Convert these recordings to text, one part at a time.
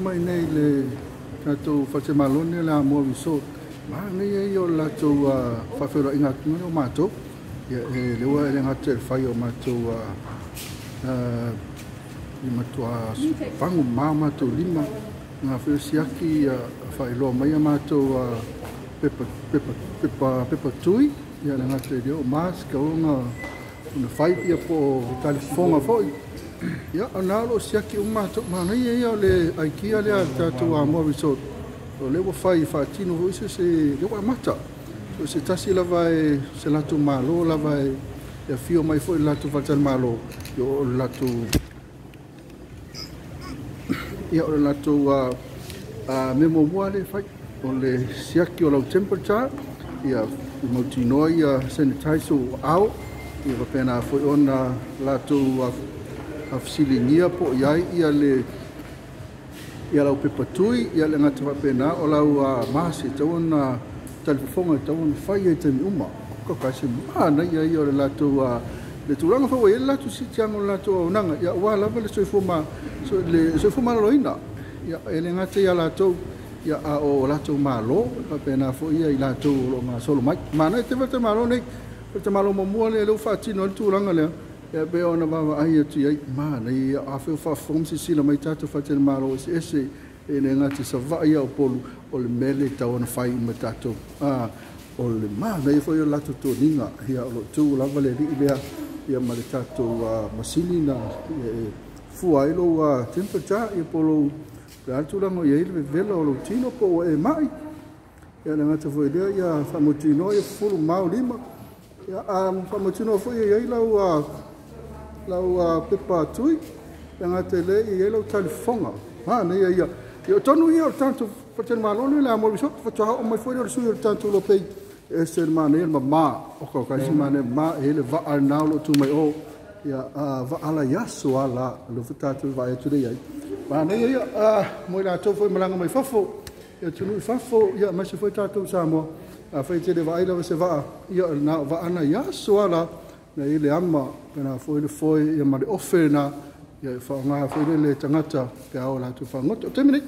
Mai nei le tatou faletalimalo lenei o le Amoa Resort. Manaia ia o le latou faafeiloaiga atu o matou. Ia e lea ua e le gata i le fai o matou i matua fagu ma matou lima nga foi o siaki ia faailoa mai a matou pepa pepa pepa pepa tui ia le gata i lea o mask ona ona fai ia po o talifofoga foi. Ia o na o lo o siaki uma matou. Manaia ia o le aikia lea a le tatou Amoa Resort. O lea ua fai e faatino foi se lea ua amata. So se tasi lava e se latou malo lava e afio mai foi i le latou faletalimalo o le latou ia o le latou mea muamua lea e fai o le siaki o lau temperature ia mautinoa ia sanitize ou aao ia faapena foi ona latou fesiligia po o i ai ia le ia lau pepa tui ia le gata faapena o lau mask e tatau ona talifofoga e tatau ona fai ai i taimi uma. O se manaia ia o le latou le tulaga foi ua i ai le latou siitiaga o le latou auaunaga ia aua lava le soifua maloloina ia e le gata ia latou ia a o latou malo faapena foi ia i latou o lo o gasolo mai. Manaia tele faletalimalo nei, faletalimalo muamua lea ua faatino ai le tulaga lea ia pei ona vaavaai atu i ai. Manaia afai o faafofoga ma silasila mai tatou faletalimalo eseese e le gata i Savaii a o Upolu o le mea lea e tatau ona fai uma e tatou. O le manaia foi o le latou toniga ia o lo o tu lava le alii lea ia ma le tatou masini na e fua ai lou temperature ia po o lou le a le tulaga o i ai le vevela o lou tino po ua e mai. Ia le gata foi lea ia faamautinoa ia fufulu ma lima ia faamautinoa foi e i ai lau lau pepa tui le gata i lea e i ai lau talifofoga. Manaia ia ia o tonu ia o le tatou faletalimalo lenei o le Amoa Resort faatoa oo mai foi lea o le sui o le tatou Lopei e ese le manaia le mama o ka kai se manaia mama e le vaa lena o lo o tu mai o ia vaa la i aso a la o lea foi tatou vaai atu lea i ai. Manaia ia mo i latou foi malaga mai fafo ia atunuu i fafo ia aemaise foi tatou Samoa afai e te le vaai lava se vaa ia o lena o vaa na i aso a la na i le ama pena foi le foe ia ma le ofe na ia e faaaoga foi le tagata pe a o latou fagota. O taimi nei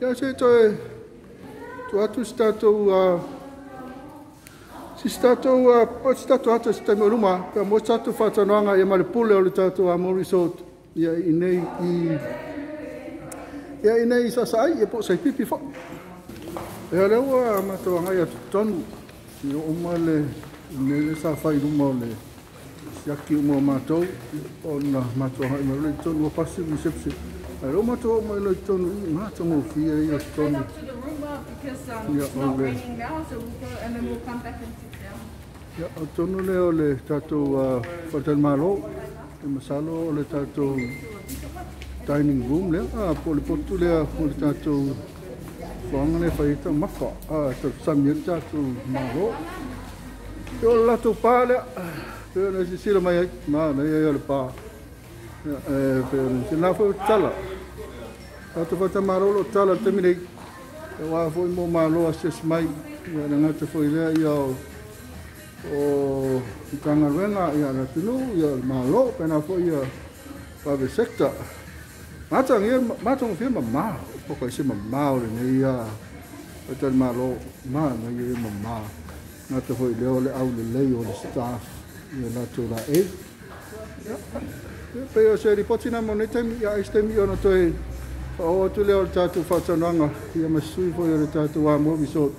ia se toe tuu atu se tatou si tatou si tatou ata se taimi o luma pe a maua se tatou faatalanoaga ia ma le pule o le tatou Amoa Resort ia i nei i ia i nei Saasaai ia po o Saipipi foi. Ia lea ua matou agai atu totonu ia uma le mea lea sa fai i luma o le siaki uma o matou ona matou agai mai loa i totonu ua pasi le reception. Ae lea ua matou oo mai loa i totonu i matagofie ia Straight totonu. up to the room because Ia it's o not le raining now, so we'll go and then we'll come back and sit down. Ia o tonu lea o le tatou faletalimalo e masalo o le tatou dining room lea po o le potu lea o le tatou foaga lea e fai ai taumafa tausami ai le tatou malo. Ia o le latou pa lea pei ona silasila mai ai manaia ia o le pa. Ia e pei ona lena foi o tatala. Tatou faletalimalo o lo o tatala i le taimi nei aua foi mo malo asiasi mai ia le gata foi lea ia o Matagaluega ia le atunuu ia le malo pena foi ia private sector. Matagia matagofie mama o ka se mama o lenei ia faletalimalo manaia ia mama. Gata foi lea o le aulelei o le staff ia latou laei. Ia pei o se ripoti na mo nei taimi ia ai se taimi ona toe faaoo atu lea o le tatou faatalanoaga ia ma se sui foi o le tatou Amoa Resort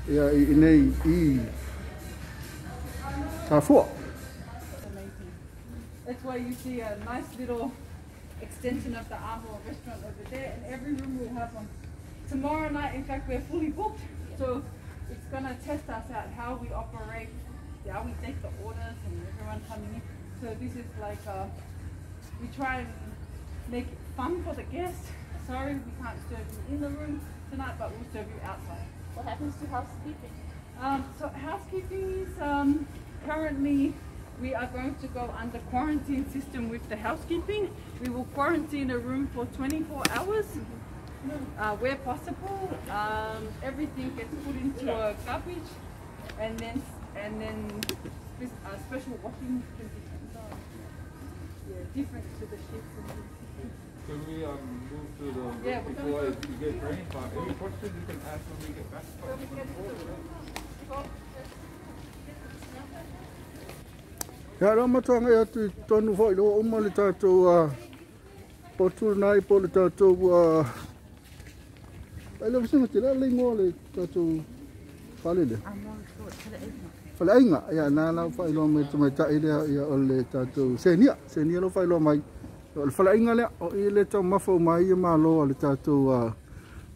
ia i nei i Safua. Amazing. That's why you see a nice little extension of the Amoa restaurant over there, and every room will have one. Tomorrow night, in fact, we're fully booked, so it's gonna test us out how we operate, how we take the orders, and everyone coming in. So this is like we try and make it fun for the guests. Sorry, we can't serve you in the room tonight, but we'll serve you outside. What happens to housekeeping? So housekeeping is currently we are going to go under quarantine system with the housekeeping. We will quarantine a room for 24 hours where possible. Everything gets put into a garbage, and then special washing conditions are different to the sheets and things. Can we move to the room Yeah, we're before gonna you get drained? But any questions you can ask when we get back. When we get to the room. Ia lea matua agai atu i totonu foi lea ua uma le tatou potu lena po o le tatou ai le vasega tele a le igoa o le tatou fale lea. Faleaiga, ia na la ua faailoa mai e le tamaitai lea ia o le tatou senia, senia lea ua faailoa mai. O le faleaiga lea, o i lea e taumafa uma ai malo a le tatou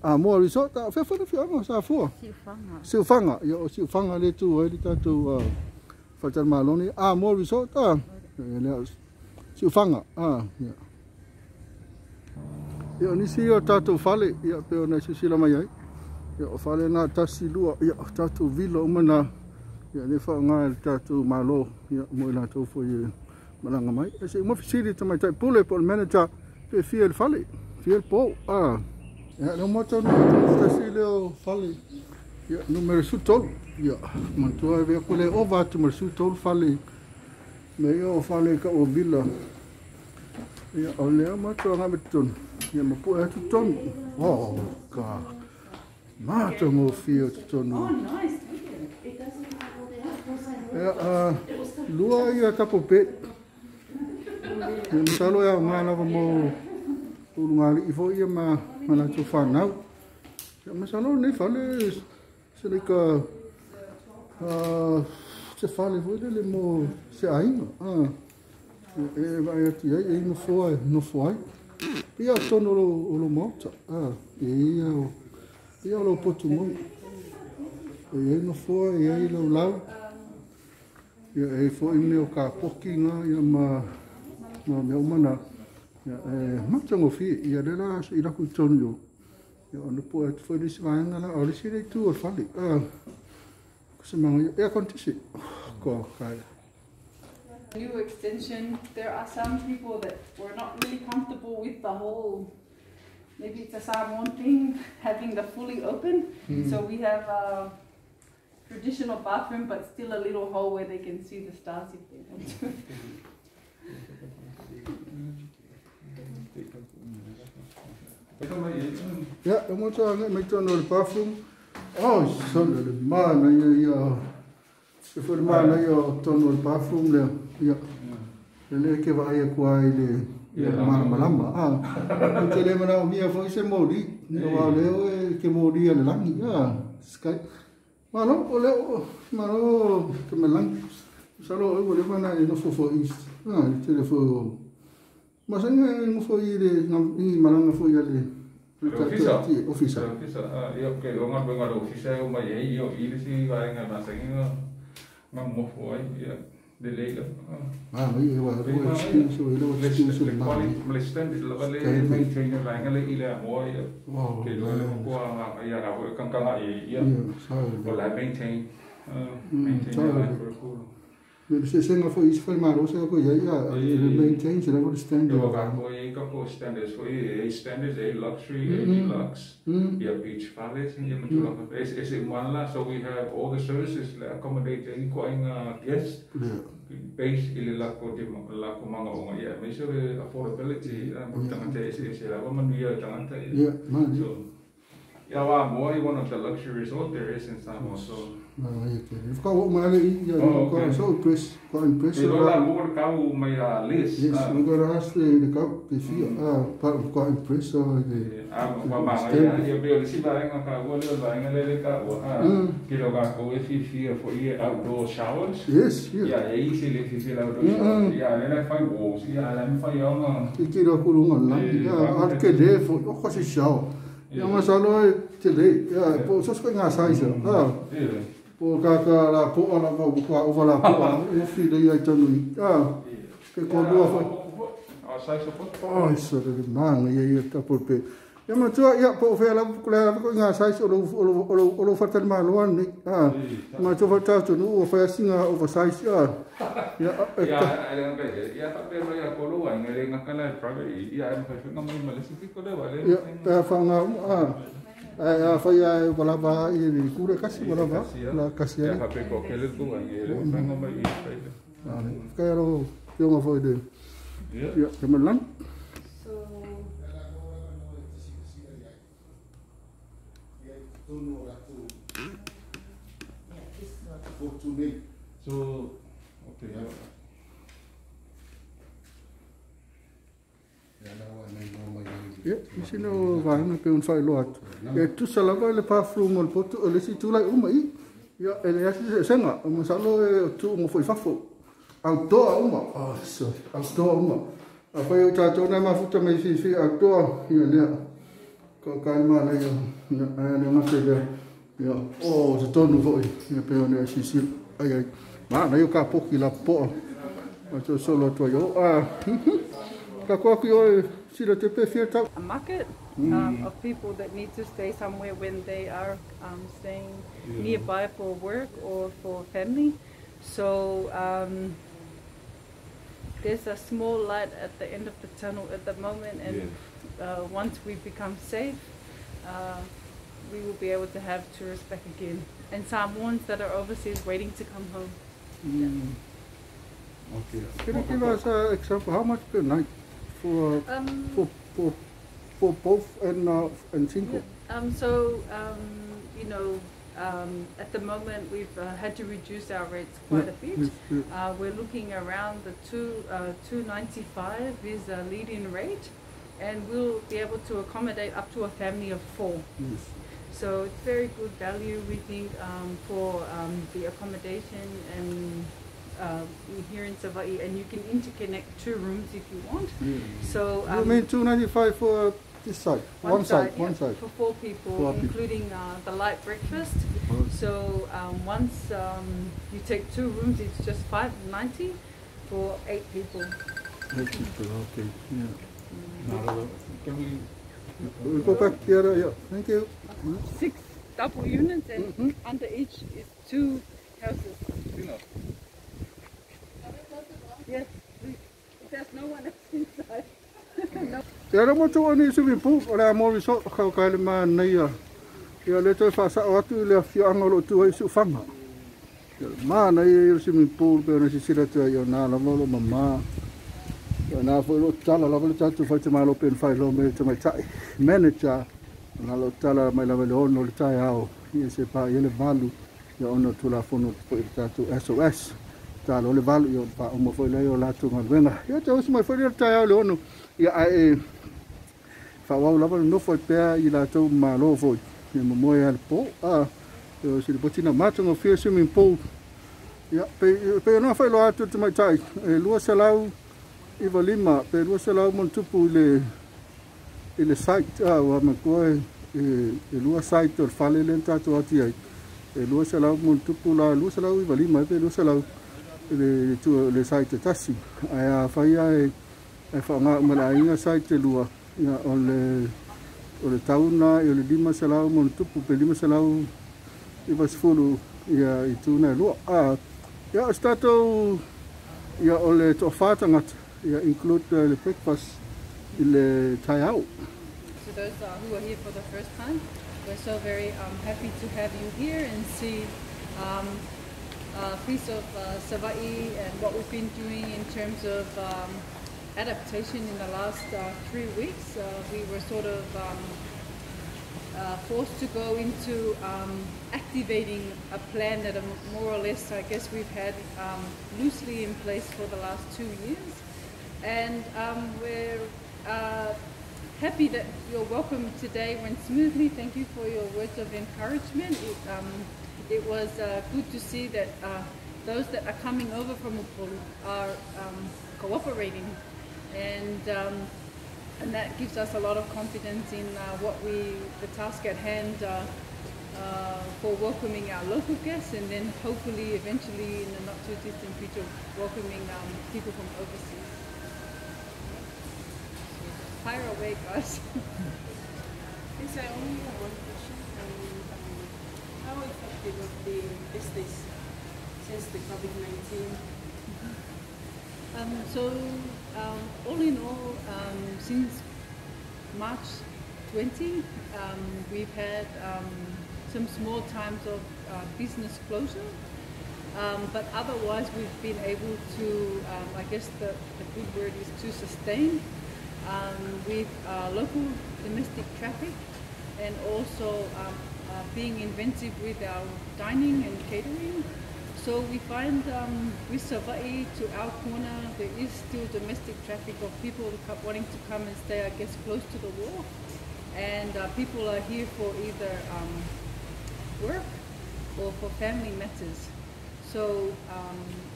Amoa Resort. A o fea foi le afioaga o Safua? Siufaga. Siufaga, ia o Siufaga lea e tu ai le tatou faletalimalo nei. Amoa Resort, ia lea o Siufaga, ia. Ia o nisi ia o tatou fale, ia pei ona e silasila mai ai. Ia o fale na 1, 2, ia o tatou villa uma na. Ia lea e faaaoga e le tatou malo, ia mo i latou foi e malaga mai. Ia se i uma fesili i le tamaitai pule po o le manager pe fia i le fale, fia le po. Ia lea ua matou se tasi lea o fale, ia numera 13. Ia manatua e avea ku le ova atu ma le 13 fale. Mea ia o fale ka o villa. Ia o lea matou agai mai totonu, ia ma pue atu totonu. Oh God. Matagofie o totonu. Oh, nice. It doesn't have all the Ia, lua ia double bed. Ia masalo e aoga lava mo ulugalii foi ia ma latou fanau. Ia masalo lenei fale se like se fale foi lele mo se aiga. E vaai atu i ai, e i nofoa e nofo ai. Ia o totonu o lou maota. E i ai o lou potu moi. E i ai nofoa, e i ai laulau. Ia e i ai foi mea o kapoki na ia ma mea uma na. Ia e matagofie. Ia lea la se i lako i totonu i o. Ia ona pue atu foi le isi vaega la, o le isi le itu o le fale. Ko se manga ia, air condition. Ko kai. New extension. There are some people that were not really comfortable with the whole, maybe it's a Samoan thing, having the fully open. So we have a traditional bathroom, but still a little hole where they can see the stars if they want to. Ia, e motu agai mai totonu o le bathroom. Oh, sole le manaia ia. Se foi le manaia o totonu o le bathroom lea. Ia. Le lea ke vaai atu ai le ia le malamalama. Ou te le manaomia foi se moli. Ia aua o lea e ke moli a le lagi. Sky. Malo, o lea malo te malangi. Masalo o ua leva ona e nofo foi i le tele foi o masani e nofo i le i malaga foi a le Ofisa. Ofisa. Ofisa. Ia, okay, o ngā wenga le ofisa e o mai ei, ia o i le si vaenga masani ngā mofo ai, ia, le leila. Mai e wa e excuse o le excuse le mai. Le standard lava le maintain le vaenga le i le amoa, ia. Ke loa le makoa ngā ia rā hoi kankanga i, ia. O la maintain, maintain le vaenga le Me se senga foi isi fale malo se ko ia ia le maintain se level standard. Ia ka ko ia ka ko standards foi A standards, A luxury, A deluxe. Ia beach fales ia matula es es one la, so we have all the services that accommodate any ko inga guests. Base i le lako te lako manga onga ia me so le affordability tangata e se la manu ia tangata. Ia, man. So ia wa mo one of the luxury resort there is in Samoa, so ia te. Whakawa mai ale i ia ko so impress, ko impress. E lola mo le kau mai a Liz. Yes, we got to ask the kau te fia. Pa ko impress o le. Ma ma ia ia be le si vaenga ka ua le vaenga le le ka ua. Ki lo ka ko e fi fi fo i outdoor showers. Yes, yeah. Ia e i se le fi fi outdoor showers. Ia le la fai walls. Ia la mi fai ona. Ki ki lo kulunga la. Ia a ke le fo o ko se shower. Ia masalo e te le. Ia po so sko ngā size. Po ka ka la po ala va ka ova la po o fi le ia tonu i. Ke ko lua foi. O size po. Ai so le manga ia ia ta po pe. Ia matua ia po fe la ko la ko ngā size o lo o lo o lo fatal malo ni. Matua fa ta tonu o fa singa oversize. Ia ia ele nga ia fa pe ia ko lo ai le nga kala private ia em fa nga mai male si ko le wale. Ia ta fa nga a fa ia wala va i le kure kasi wala va la kasi ia fa pe ko ke le ko ai le fa nga mai i fa le. Ka ro yo nga foi de. Ia te malang. So Totonu o latou Yeah, this one. Potu nei. So, okay. Yeah. Ia, nisi na o vaega pe ona faailoa atu. Ia, e tusa lava i le bathroom o le potu, o le isi itu la e uma i i. Ia, e leai se eseesega, masalo e o tuuga foi i fafo. Outdoor uma. Oh, sorry. Outdoor uma. Afai o tatou na e mafuta mai fiafia outdoor, ia lea. Ka ka le manaia, ia, ae le gata i lea. Ia, o totonu foi, ia pei ona e silasila. Ai ai. Manaia o kapoki lapopoa. Ma solosolo atu ai o. Ah, ka koa atu i oe, sila te pe fia tau. A market of people that need to stay somewhere when they are staying nearby for work or for family. So there's a small light at the end of the tunnel at the moment, and once we become safe, we will be able to have tourists back again. And Samoans that are overseas waiting to come home. Okay. Can you give us an example? How much per night for for both and single? So at the moment we've had to reduce our rates quite a bit. We're looking around the 295 is a lead-in rate, and we'll be able to accommodate up to a family of four. So it's very good value, we think, for the accommodation and here in Savaii, and you can interconnect two rooms if you want. So You mean 295 for this side? One side, yeah, one side. For four people, Four people. Including the light breakfast. Oh. So once you take two rooms, it's just 590 for eight people. Eight people, okay. Yeah. Can we We'll go back the other, yeah. Thank you. Six double units, and under each is two houses. You Yes, if there's no one else inside. No. Ia le motu o ni swimming pool, o le Amoa Resort, kau ka le manaia. Ia le toe faasao atu i le afioaga o loo tu ai Siufaga. Ia le manaia ia o le swimming pool pe ona silasila atu ai o nā lava o loo mamā. Ia nā foi loo tala lava le tatou faitamalo pe na faailoa mai e le tamaitai manager. O nā loo tala mai lava i le 6 o le taeao ia se paia le 8 ia ona o Tulafono foi le tatou SOS. Talo le 8 ia faauma foi lea o latou galuega. Ia te osi mai foi le taeao le 6 ia ae e faaauau lava le nofo ai pea i latou malo foi. Ia momoe a le po. A o se lipoti na matagofie swimming pool. Ia pe pe ona faailoa atu le tamaitai e 295 pe 200 ma ona tupu i le site a ua matua e lua site o le fale lea na tatou atu ai. E 200 ma ona tupu la 295 pe 200 le tu le site e tasi. Ae afai e e faaaoga uma e le aiga site e lua ia o le tauna o le 500 ma ona tupu pe 590 ia i tuna e lua. A ia o se tatou ia o le toafa tagata ia include le breakfast i le taeao. To those who are here for the first time, we're so very happy to have you here and see a piece of Savaii and what we've been doing in terms of adaptation in the last 3 weeks. We were sort of forced to go into activating a plan that more or less, I guess, we've had loosely in place for the last 2 years. And we're happy that your welcome today went smoothly. Thank you for your words of encouragement. It was good to see that those that are coming over from Upolu are cooperating, and that gives us a lot of confidence in what we the task at hand for welcoming our local guests, and then hopefully eventually in the not too distant future welcoming people from overseas. Fire away, guys. Yes, I only have one question. How effective of the business since the COVID-19? So, all in all, since March 20, we've had some small times of business closure, but otherwise we've been able to, I guess the good word is to sustain with local domestic traffic and also being inventive with our dining and catering. So we find with Savai'i to our corner, there is still domestic traffic of people wanting to come and stay, I guess, close to the wharf. And people are here for either work or for family matters. So,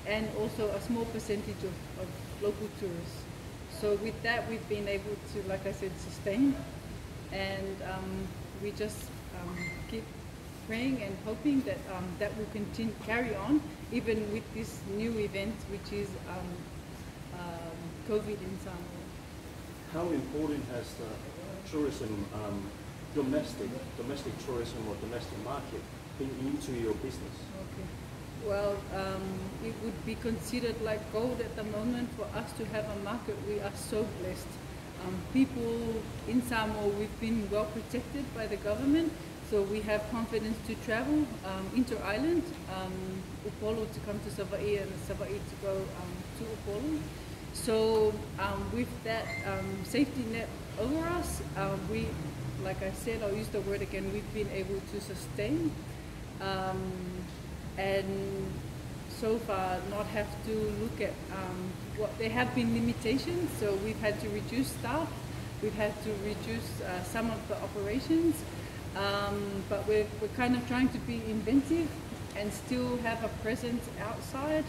and also a small percentage of local tourists. So with that, we've been able to, like I said, sustain. And we just keep praying and hoping that that will continue, carry on, even with this new event, which is COVID in Samoa. How important has the tourism, domestic tourism or domestic market been into your business? Okay. Well, it would be considered like gold at the moment for us to have a market. We are so blessed. People in Samoa, we've been well protected by the government, so we have confidence to travel inter-island, Upolu to come to Savai'i and Savai'i to go to Upolu. So with that safety net over us, we, like I said, I'll use the word again, we've been able to sustain and so far not have to look at what there have been limitations. So we've had to reduce staff, we've had to reduce some of the operations, but we're kind of trying to be inventive and still have a presence outside.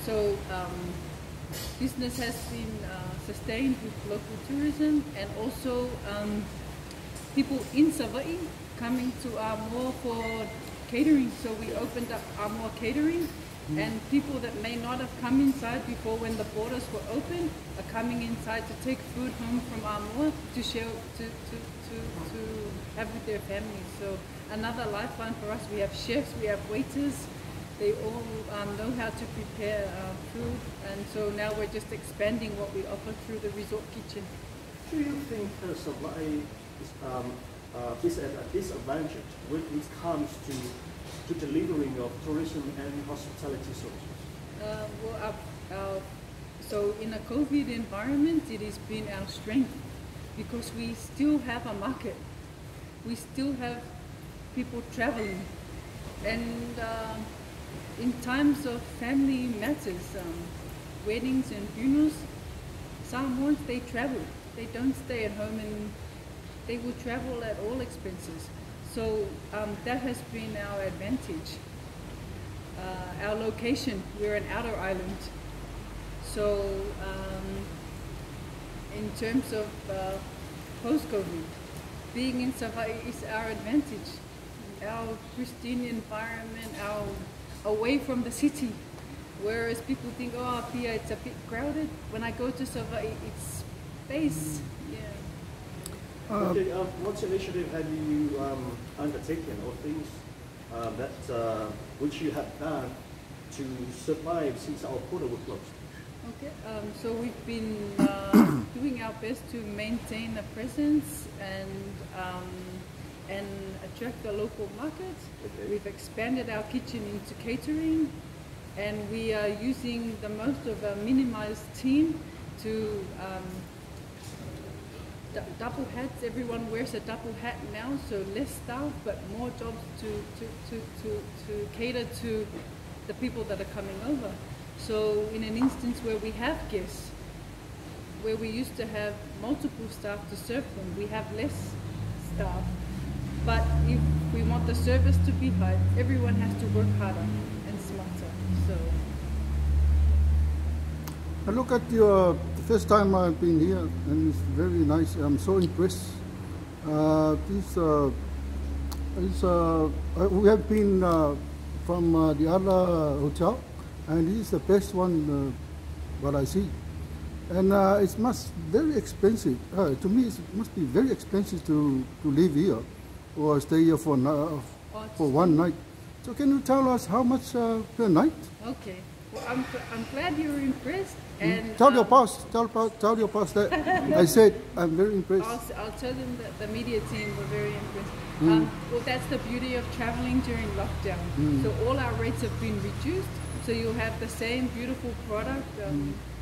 So business has been sustained with local tourism, and also people in Savai'i coming to Amoa for catering. So we opened up Amoa catering, and people that may not have come inside before when the borders were open are coming inside to take food home from Amoa to share, to have with their families. So another lifeline for us. We have chefs, we have waiters. They all know how to prepare food, and so now we're just expanding what we offer through the resort kitchen. Do you think Savai'i is at a disadvantage when it comes to delivering of tourism and hospitality services? So in a COVID environment, it has been our strength because we still have a market. We still have people traveling. And in times of family matters, weddings and funerals, Samoans, they travel. They don't stay at home, and they will travel at all expenses. So that has been our advantage. Our location, we're an outer island. So in terms of post-COVID, being in Savai'i is our advantage. Our pristine environment, our away from the city. Whereas people think, oh, Apia, it's a bit crowded. When I go to Savai'i, it's space. Yeah. Okay, what initiative have you undertaken, or things that which you have done to survive since our border was closed? Okay, so we've been doing our best to maintain a presence and attract the local market. Okay. We've expanded our kitchen into catering, and we are using the most of our minimized team to double hats. Everyone wears a double hat now, so less staff but more jobs to cater to the people that are coming over. So in an instance where we have guests, where we used to have multiple staff to serve them, we have less staff. But if we want the service to be high, everyone has to work harder and smarter. So I look at your, the first time I've been here, and it's very nice. I'm so impressed. We have been from the other hotel, and this is the best one what I see. And it must very expensive. To me, it must be very expensive to live here or stay here for one night. So can you tell us how much per night? Okay. Well, I'm glad you're impressed. And tell your boss, tell your boss that I said I'm very impressed. I'll tell them that the media team were very impressed. Well, that's the beauty of traveling during lockdown. So all our rates have been reduced. So you'll have the same beautiful product,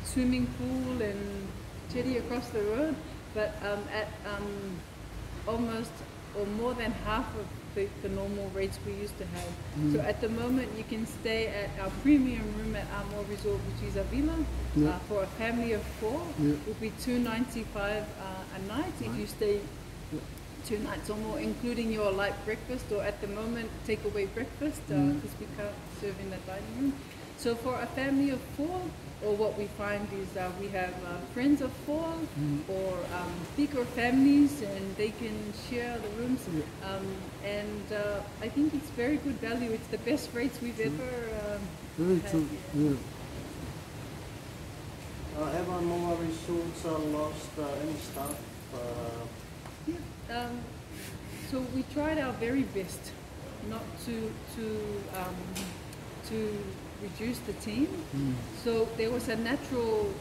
swimming pool and jetty across the road, but at almost or more than half of the normal rates we used to have. So at the moment, you can stay at our premium room at Amoa Resort, which is a villa, for a family of 4. Will be $295 a night if you stay 2 nights or more, including your light breakfast, or at the moment takeaway breakfast, because we can't serve in the dining room. So for a family of 4, or what we find is we have friends of 4 or bigger families, and they can share the rooms. And I think it's very good value. It's the best rates we've ever Very had. true. Yeah. Have Amoa Resorts lost any staff? Yeah. So we tried our very best not to reduce the team. So there was a natural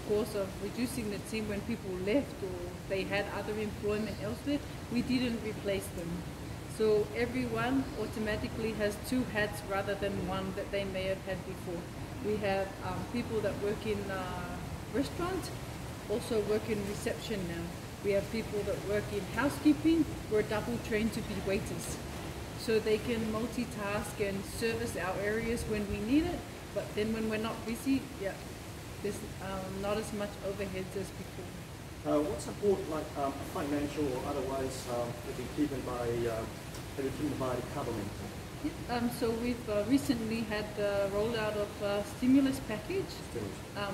course of reducing the team when people left or they had other employment elsewhere. We didn't replace them. So everyone automatically has 2 hats rather than one that they may have had before. We have people that work in restaurant, also work in reception now. We have people that work in housekeeping, who are double trained to be waiters. So they can multitask and service our areas when we need it, but then when we're not busy, there's not as much overheads as before. What support, like financial or otherwise, have been given by the government? Yeah, so we've recently had the rollout of a stimulus package,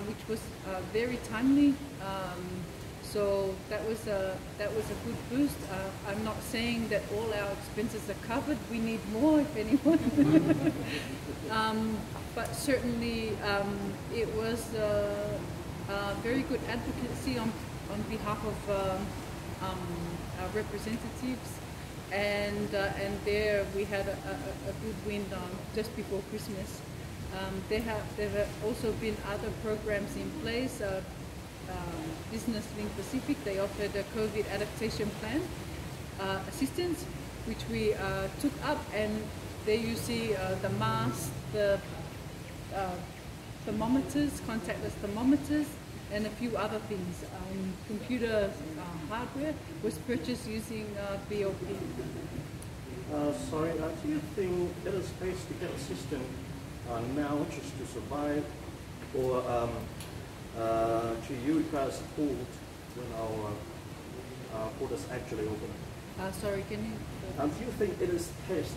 which was very timely. So that was a good boost. I'm not saying that all our expenses are covered. We need more, if anyone. But certainly it was a very good advocacy on behalf of our representatives, and there we had a good win just before Christmas. There have also been other programs in place. Business Link Pacific, they offered a COVID adaptation plan assistance, which we took up, and there you see the masks, the thermometers, contactless thermometers, and a few other things. Computer hardware was purchased using BLP. Sorry, do you think it is space to get assistance now just to survive, or do you require support when our borders actually open? Sorry, can you? Do you think it is best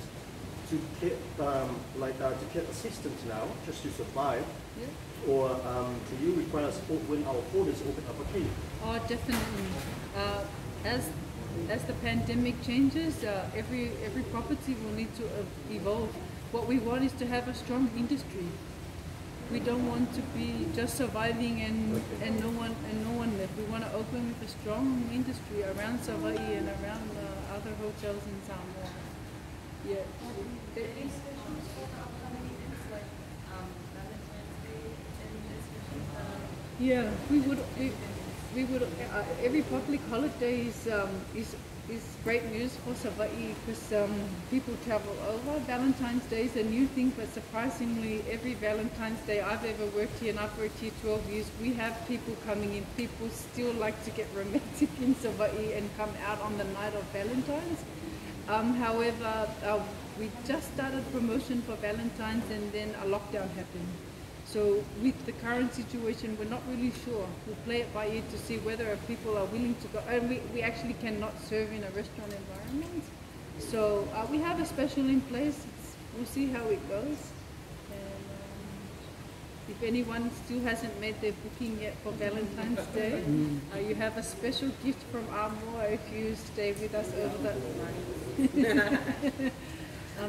to get to get assistance now just to survive, or do you require support when our borders open up again? Oh, definitely. As the pandemic changes, every property will need to evolve. What we want is to have a strong industry. We don't want to be just surviving and no one left. We want to open with a strong industry around Savaii and around other hotels in Samoa. Yeah. Any specials for the upcoming events like Valentine's Day and especially? Yeah, we would every public holiday is great news for Savaii because people travel over. Valentine's Day is a new thing, but surprisingly, every Valentine's Day I've ever worked here, and I've worked here 12 years, we have people coming in. People still like to get romantic in Savaii and come out on the night of Valentine's. However, we just started promotion for Valentine's and then a lockdown happened. So with the current situation, we're not really sure. We'll play it by ear to see whether people are willing to go. And we actually cannot serve in a restaurant environment. So we have a special in place. We'll see how it goes. And if anyone still hasn't made their booking yet for Valentine's Day, you have a special gift from Amoa if you stay with us over the...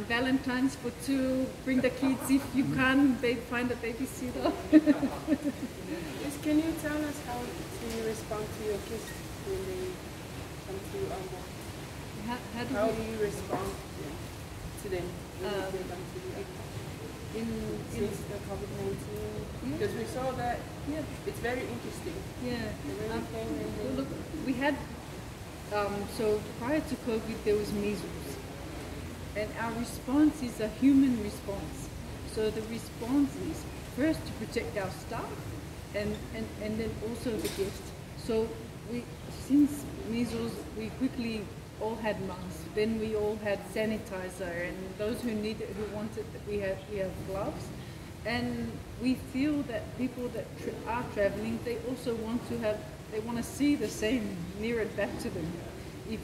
Valentine's for two, bring the kids if you can, find a babysitter. Yes, can you tell us how to respond to your kids when they come to Amoa? How do you respond to them when they come to you? Since the COVID-19, because we saw that it's very interesting. Yeah. Look, we had, so prior to COVID there was measles. And our response is a human response. So the response is first to protect our staff and then also the guests. So We since measles, we quickly all had masks. Then we all had sanitizer, and those who need it, who want it, we have gloves. And we feel that people that are traveling, they also want to have, they want to see the same mirrored back to them. If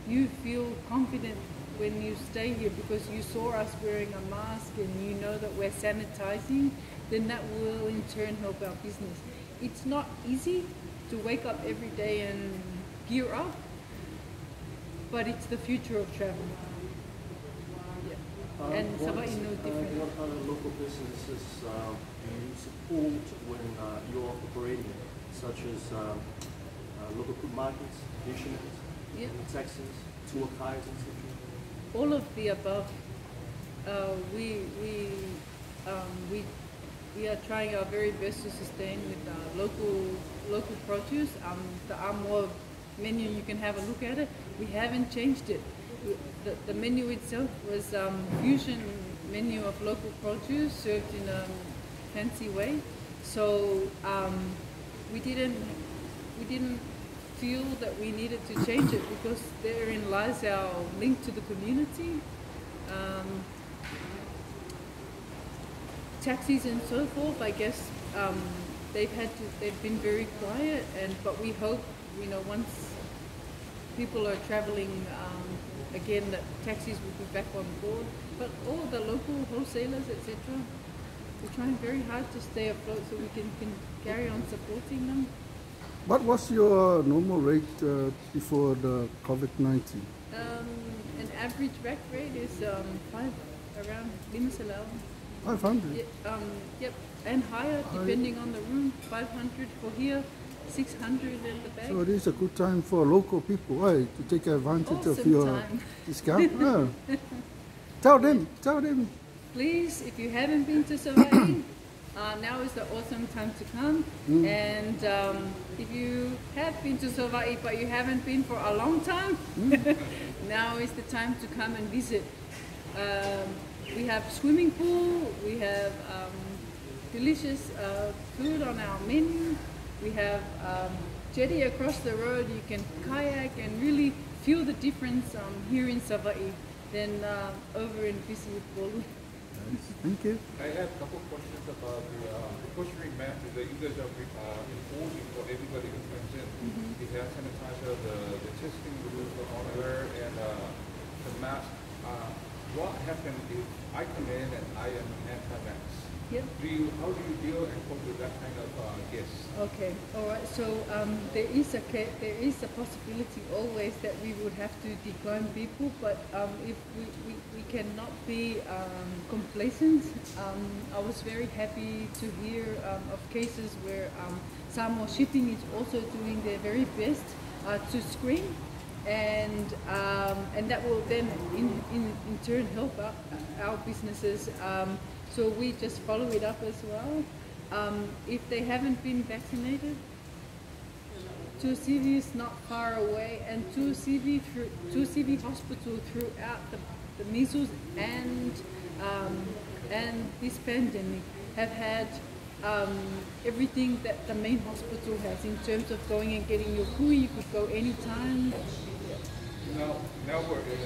you feel confident when you stay here because you saw us wearing a mask and you know that we're sanitizing, then that will in turn help our business. It's not easy to wake up every day and gear up, but it's the future of travel. Yeah. And Savaii no different. What other local businesses do you support when you're operating, such as local food markets, fishermen, yeah, taxis, tour guides, etc.? All of the above. We are trying our very best to sustain with local produce. The Amoa menu, you can have a look at it. We haven't changed it. The menu itself was fusion menu of local produce served in a fancy way. So we didn't feel that we needed to change it because therein lies our link to the community. Taxis and so forth, I guess they've been very quiet, but we hope, you know, once people are traveling again, that taxis will be back on board. But all the local wholesalers, etc., we're trying very hard to stay afloat so we can carry on supporting them. What was your normal rate before the COVID-19? An average rack rate is around 500? Yeah, yep, and higher depending on the room. 500 for here, 600 at the back. So it is a good time for local people, right, to take advantage of your time. Discount. Yeah. Tell them. Please, if you haven't been to Savaii, now is the awesome time to come. Mm. And if you have been to Savaii but you haven't been for a long time, now is the time to come and visit. We have swimming pool, we have delicious food on our menu, we have jetty across the road. You can kayak and really feel the difference here in Savaii than over in busy Upolu. Nice. Thank you. I have a couple of questions about the precautionary measures that you guys are enforcing for everybody who comes in. Mm-hmm. The hand sanitizer, the testing rules on there, and the mask. What happens if I come in and I am anti-vax? Yep. How do you deal and cope with that kind of guest? Okay, all right. So there is a possibility always that we would have to decline people, but if we cannot be complacent. I was very happy to hear of cases where Samoa Shipping is also doing their very best to screen. And that will then in turn help our businesses. So we just follow it up as well. If they haven't been vaccinated, Tuasivi is not far away, and Tuasivi Hospital throughout the measles and this pandemic have had everything that the main hospital has in terms of going and getting your kui. You could go anytime. Now we're in